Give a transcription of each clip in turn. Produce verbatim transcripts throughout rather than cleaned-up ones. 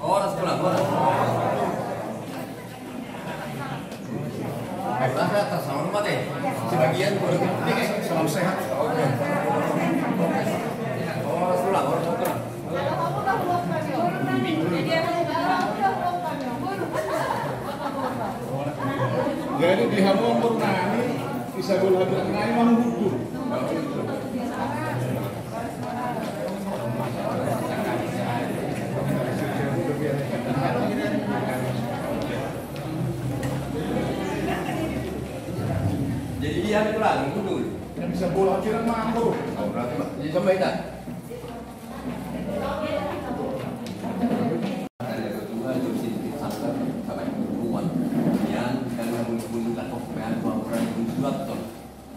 Horas, Tulang, horas. Rasa tasahon mate. Sebagian baru ini, salam sehat. Horas, Tulang, horas, Tulang. Jadi di hamu baru nani, bisa bola nani mana hukum. Jadi dia itu lah, itu dulu. Yang bisa bola kira mampu. Jadi sampai dah.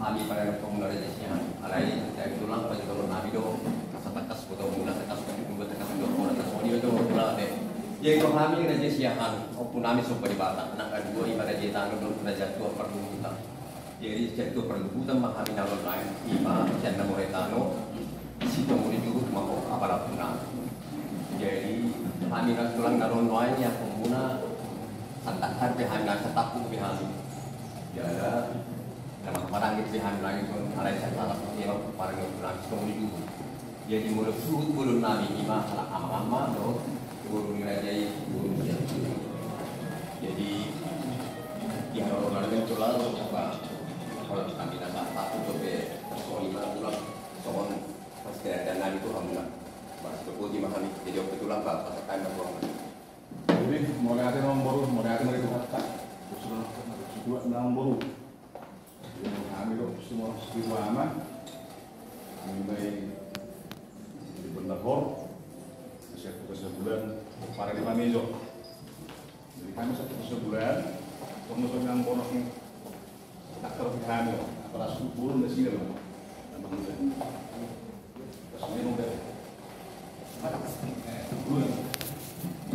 Hami parerekon muna raja sian, alai sai tulang pajugaon nami do, asa tangkas boto muna, tangkas pajugaon muna, tangkas pajugaon muna, tangkas pajugaon muna, tangkas pajugaon muna. Jadi hami raja sian, ompu nami Somba Debata, anak na dua, ima raja tano dohot raja tua parluhutan. Jadi raja tua parluhutan ma hami na ro nuaeng, ima sian na mora i tano, Sitomu ni Juruk ma ho apala muna. Jadi hami na tulang na ro nuaeng, ia ompu muna, santahan pe hami na santahan pe hami. Jala na maranggi pe hami na itu, alai santahan pe hami maranggi tu nami Sitomu ni Juruk. Jadi molo suhut bolon nami ima halak amang-amang dohot boru ni raja i, boru sian. Jadi di haroro nami tulang, apa, kalau kami na santahan tu pe, soal ima tulang, soal pas keadaan nami tu hamuna. Mas tu poti ma hami, jadi waktu tulang, Pak, pas kami tulang. Jadi mauliate ma boru, mauliate ma di Tuhanta. Terus sudah, sudah ma boru. Hami do semua setiap lama. Hami mai di Bendahor. Siap tugas sebulan. Para di Mamejo. Jadi hami satu sebulan. Kamu sudah nang bonus ni. Tak terus hami. Apalagi sepuluh udah sini lah. Tambah muda.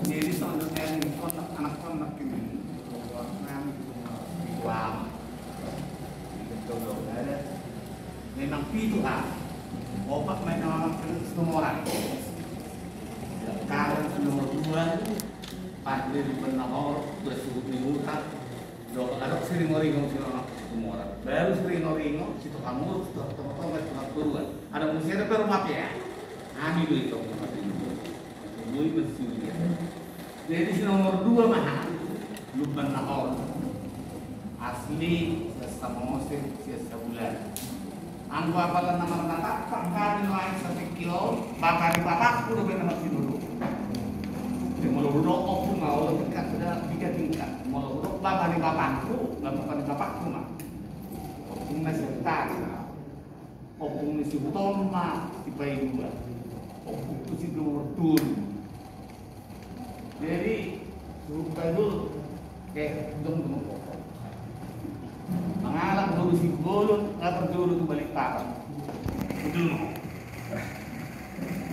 Jadi soalnya ini kontak, anak kontak ini, orang itu lama. Memang pitu ha. Opat main nama kena nomor. Kalau nomor dua, pas dia di Bendahor, dia suruh di hutan. Dok, adong si Ringo-Ringo si Ringo-Ringo. Baru si Ringo-Ringo, si tukang uruk, si tukang tonga-tonga, si tukang toruan. Ada musik ada baru maaf ya. Hami do itu. Jadi si nomor dua mah. Lumban Nahor. Asli sian Samosir, sian Sabulan. Anggo apala na marnatap, hami nuaeng satingki on, bapa ni bapakku dope na marsinudo. Jadi molo hudok ompung ma, olo tingkat, sudah tiga tingkat. Molo hudok bapa ni bapakku, bapa ni bapakku ma. Ompung na sian tadi. Ompung ni si Huton ma, si Paidua. Ompung tu si Dumur Tulu. Jadi, suhut Paidua, eh, dong, dong. Mangalap boru Simbolon, latar jolo tu Balikpapan. Betul, no?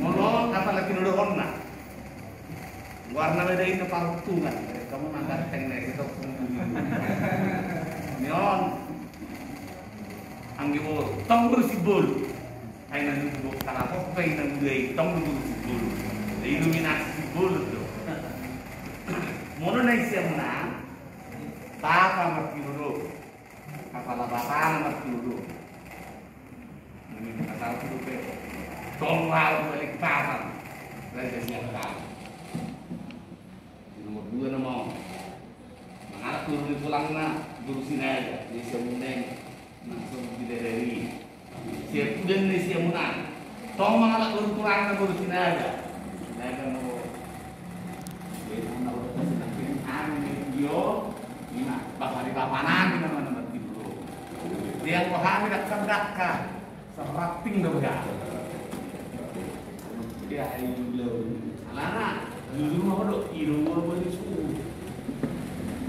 Molo, apalagi nudohonna. Warna beda itu paruntungan. Kamu mangganteng nih, kita pun. Nion. Anggi boru. Tong boru Simbolon. Ai na nunggu kalapo, ai na nunggu ai tong nunggu sibulu. Iluminasi sibulu do. Molo na i sian na, bapa martinudo. Kapala bapa na martinudo. Nami kata tu pe. Tong lalu balik papan. Raja sian na. Nomor dua nama. Mangalap turun di tulangna, Guru Sinaga, di Semuneng. Langsung di Dereri. Siap udah nih siap menang. Tong mangalap turun tulangna, Guru Sinaga. Sinaga mau. Jadi mau tahu apa sih nanti anu dio. Ini mah bakal di papanan nama nama tidur. Dia kok hamil dakka dakka. Seraping do bega. Ya, ayo dulu. Alana, dulu mah do, ido mah do di suhu.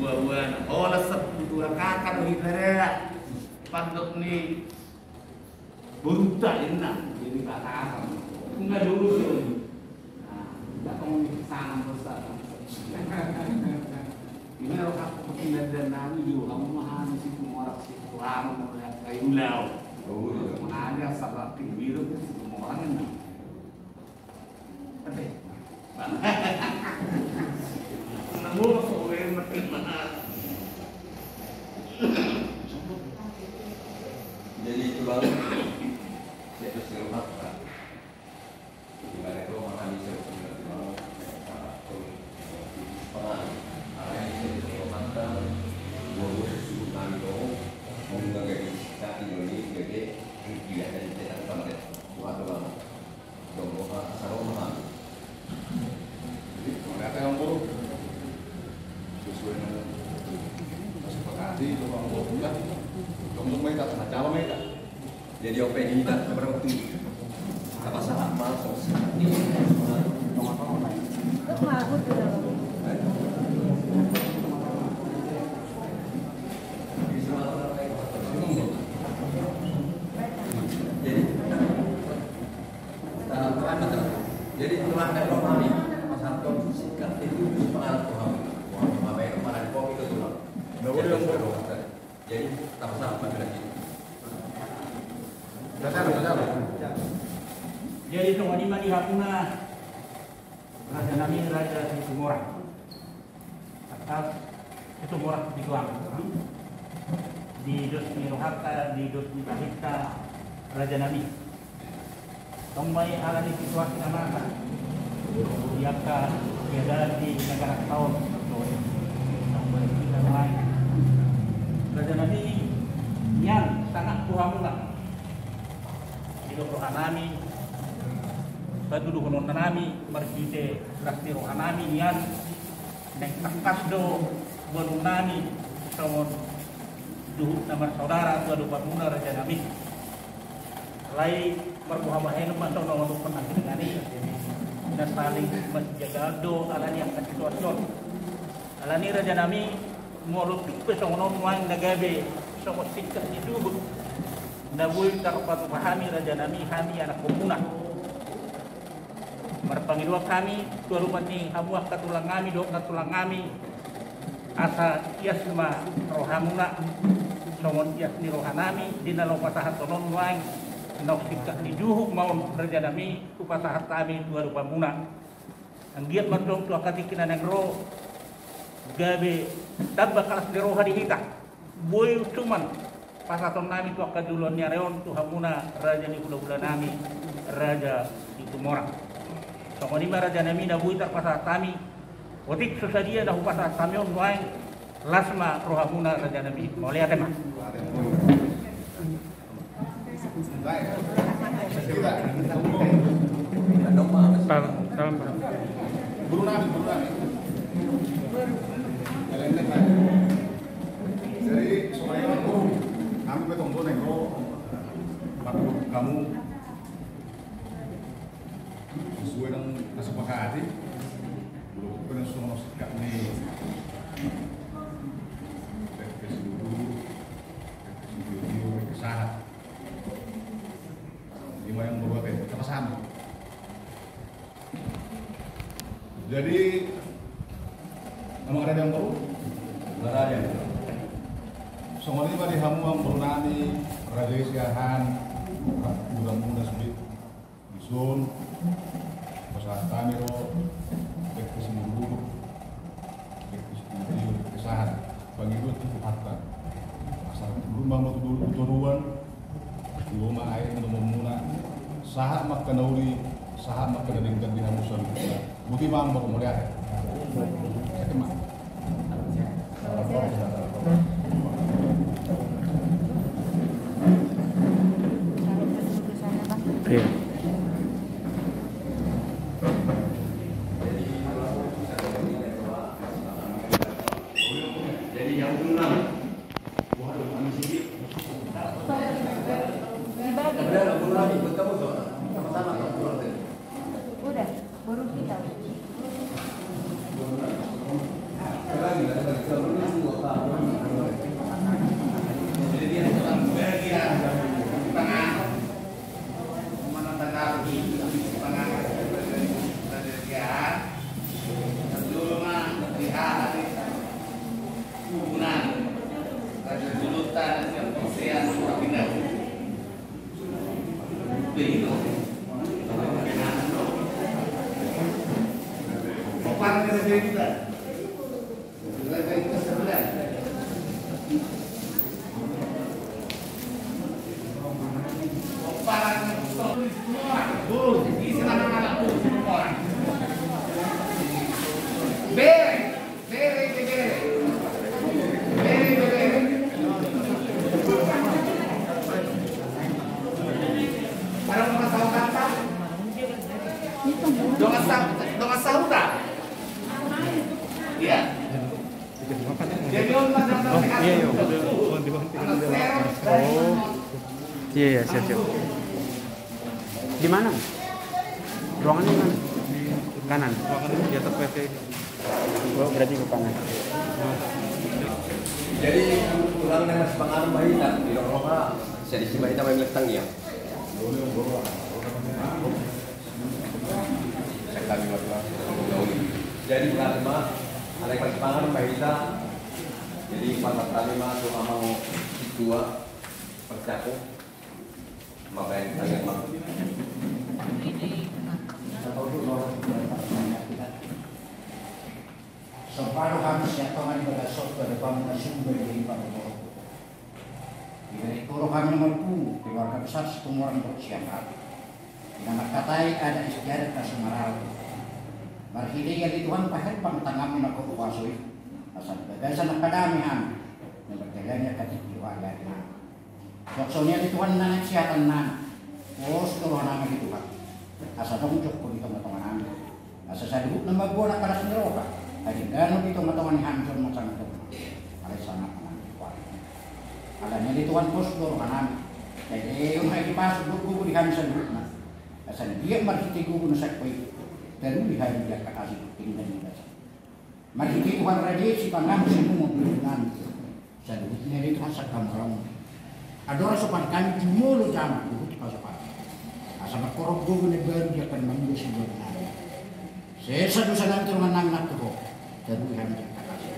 Buah-buahan, oh, lesep, butuh kakak do hita dea. Pandok ni, boruta inna, jadi batasan. Enggak dulu tuh. Nah, datang di sana besar. Ima ro hak petindahan dan nami juga kamu mahal di situ morak situ lama mulai kayu lau. Oh, iya. Mengajar seraping biru ke situ morak ini. Jadi itu bang, siapa sih rumah? Di mana itu rumah kami, siapa sih rumah? Sama tuh. Pernah. Arahnya di sini rumah kan. Gua gua susu kami dong. Mau nggak gaji, kaki doni gede. Rupiah dari cetak kemarin. Buat doang. Dong, Bapak, sarung mahal. Jadi, kalau kata yang buruk, sesuai dengan kasih pekati, itu orang buruk, ya. Dong, dong, baik, tak pernah calon, baik, tak. Jadi, apa ini, tak berarti. Apa salah, Mas? Jadi, Jadi, itulah dari rohani, Mas Anton, singkat itu, pengalat rohani. Wah, apa itu, mana di kopi itu, tulang. Nggak boleh, jadi, Om. Jadi, tak usah, Pak, bilang gitu. Datar, datar. Jadi, itu, wani mani hakuna. Raja nami, Raja Situmorang. Atas Situmorang di tuang. Di dos ni rohanta, di dos ni balinta, raja nami. Tong ma i ala ni situasi na masa. Di angka keadaan di negara taon. Tong ma i kita lain. Raja nami, nian, sangat tuhamuna. Di roha nami, patuduhonon nami, marhite las ni roha nami, nian, naeng tangkas do boanonnami, songon duhut na marsaudara, tu adopanmuna, raja nami. Alai marboha bahenon ma songon na pernah kita nani, na saling masijagaan do, ala ni angka situasi on. Ala ni raja nami, molo tung pe songon on nuaeng na gabe, songon singkat ni suhut, na boi tarpatupa hami, raja nami, hami anakkonmuna. Marpangidoan hami tu adopan ni hamu angka tulang nami dohot nantulang nami, asa ias ma rohamuna songon ias ni roha nami di na laho pasahathon on nuaeng, naung singkat ni suhut ma on raja nami, hupasahat hami tu adopanmuna. Anggiat ma tong tu angka tingki na naeng ro, gabe tamba las ni roha di hita. Boi suman pasahaton nami tu angka joloan ni ari on tu hamuna raja ni hulahula nami, Raja Situmorang. Songon i ma raja nami na boi tarpasahat hami, otik so sadia na hupasahat hami on nuaeng, las ma rohamuna raja nami. Mauliate ma. Salam, salam, Pak. Jadi, songon i ma, kami pe tong do naeng ro, patuduhon hamu. Sesuai dengan kesepakatan, belum pernah suruh masuk kami. Tes dulu, tes video, tes sahat. Lima yang berbuat itu sama-sama. Jadi, nama ada yang baru? Nggak ada yang baru. Songon i ma di hamu amang boru nami, raja i siahaan, muda-muda sulit. Dison, pasahat hami ro, tes dulu, tes video, tes sahat. Pangidoan tu Tuhanta. Asa dulu ma tu toruan, dulu ma ae dohononmuna. Sahat ma angka na uli, sahat ma angka na denggan di hamu saluhutna. Boti ma amang, mauliate. Ese ma. Iya. Udah, baru kita. Bere, bere, bere. Bere, bere. Ada masalah apa? Dongan sa-, dongan sahuta. Iya. Jadi, oh, iya, iya. Oh, iya, iya, siap, siap. Di mana? Ruangannya di mana? Kanan. Ruangan di atas P T ini. Oh, berarti ke kanan. Jadi, kurang dengan sepangaran bahita, di rumah, saya di sini bahita main letang ya. Sekali waktu. Jadi, bukan cuma ada yang sepangaran bahita. Jadi, empat kali mah, tuh, amang tua, percako. Mabaen tangan ma. Sombah do hami sian tonga ni bagas on tu adopanmu na sumber di panggogohon. Dibereng Ho do hami na marpungu, keluarga besar Situmorang Dohot Sianggap. Di na mangkatai adat istiadat na sumaraon. Marhite i ale Tuhan paherbang tanganmu na gok huaso i. Asa di bagasan angka dame hami. Na mardalan i angka tingki roha i ale Tuhan. Songon i ale Tuhan na naeng sihatanami. Pos do rohanami ale Tuhan. Asa adong jokko di tongatonganami. Asa saluhutna mamboan angka las ni roha. Asa denggan di tongatonga ni hami jolma sangap. Alai sangap ma hami Tuhan. Alani i ale Tuhan pos do rohanami. Sai lehon ma i pasu do gogo di hami saluhutna. Asa na dia marhite gogo na sangkap i. Taruli hami di angka asi tinggal di bagasan. Marhite Tuhan raja i sipanganon sinuman dohot nami. Saluhutna ale Tuhan sangkap ma rohaM. Andorang sopan hami jumolo jama dohot pasu-pasu. Asa mangkorhon gogo na baru di angka na mangula silualuhon nami. Sesa dosanami tu dongan nami nangkin Ho. Taruli hami di angka asi.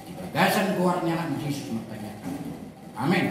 Di bagasan goar ni AnakMu Jesus martangiang hami. Amen.